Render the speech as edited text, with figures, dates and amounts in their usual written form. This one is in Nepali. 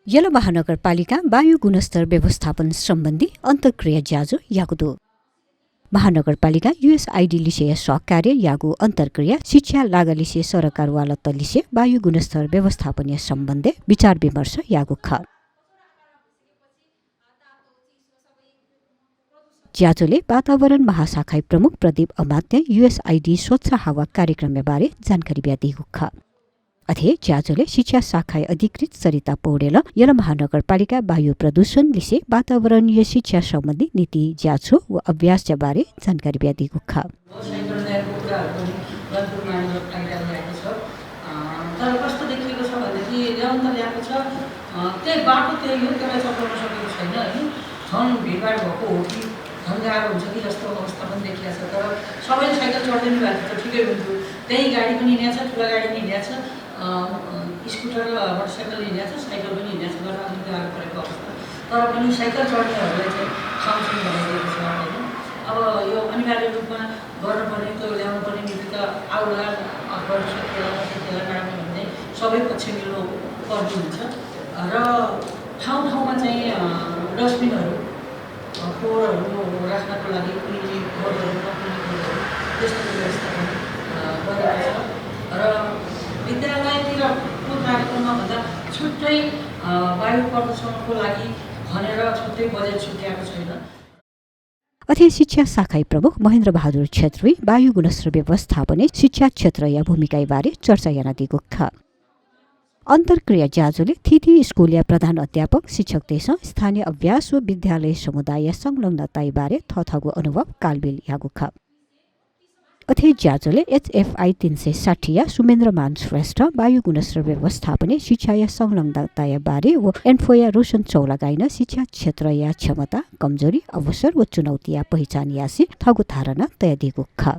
यलो महानगरपालिका वायु गुणस्तर व्यवस्थापन सम्बन्धी अन्तर्क्रिया ज्याजो यागुदो महानगरपालिका युएसआइडी लिसे सहकार्य यागु अन्तर्क्रिया शिक्षा लागलिसे सरकार वाला तलिसे वायु गुणस्तर व्यवस्थापन सम्बन्धी विचार विमर्श यागु ख ज्याजोले वातावरण महाशाखा प्रमुख प्रदीप अमात्य युएसआइडी स्वच्छ हावा कार्यक्रम बारे जानकारी दिएको ख अथे ज्याजोले शिक्षा शाखा अधिकृत सरिता पौडेल यला महानगरपालिका वायु प्रदूषण लिसे वातावरणीय शिक्षा सम्बन्धी नीति ज्याजो व अभ्यास बारे जानकारी दिएको ख तर कस्तो देखिएको छ भनेदेखि निरन्तर ल्याएको छ त्यही बाटो त्यही हो त्यसलाई चलाउन सकेको छैन होइन झन् भिडभाड भएको हो कि झन् गाह्रो हुन्छ कि जस्तो अवस्था पनि देखिएको छ तर सबैले साइकल चढ्दैन भएको त ठिकै हुन्थ्यो त्यही गाडी पनि हिँडेको छ ठुला गाडी पनि हिँडेको छ स्कुटर र मोटरसाइकल हिँडेको छ साइकल पनि हिँडेको छ गर्न अलिक गाह्रो परेको अवस्था तर पनि साइकल चढ्नेहरूलाई चाहिँ साउन्ड बनाइदिएको छ होइन अब यो अनिवार्य रूपमा गर्नुपर्ने त्यो ल्याउनुपर्ने नीति त आउला गर्न सकिएला नसकिएला नराम्रो भन्ने सबै पक्ष मिल्नु पर्ने हुन्छ र ठाउँ ठाउँमा चाहिँ डस्टबिनहरू फोहोरहरू राख्नको लागि कुनै बोर्डहरू नकुनै बोर्डहरू त्यस्तो व्यवस्था पनि गरेको छ र विद्यालयतिरको कार्यक्रममा भन्दा छुट्टै वायु प्रदूषणको लागि भनेर छुट्टै बजेट छुट्याएको छैन। अथे शिक्षा शाखा प्रमुख महेन्द्र बहादुर छेत्री वायु गुणस्तर व्यवस्थापन शिक्षा क्षेत्र या भूमिका बारे चर्चा याना दिएको ख अन्तर्क्रिया ज्याजोले थिथि स्कुलिया प्रधान अध्यापक शिक्षक देश स्थानीय अभ्यास व विद्यालय समुदाय संलग्नता बारे थथगु अनुभव कालबिल यागु ख अथे ज्याजोले एचएफआई 360 या सुमेन्द्रमान श्रेष्ठ वायु गुणस्तर व्यवस्थापन शिक्षा या संलग्नता बारे व एन्फोया रोशन चौलागाइन शिक्षा क्षेत्र या क्षमता कमजोरी अवसर व चुनौती या पहिचान यासी थगु धारणा तय दिएको ख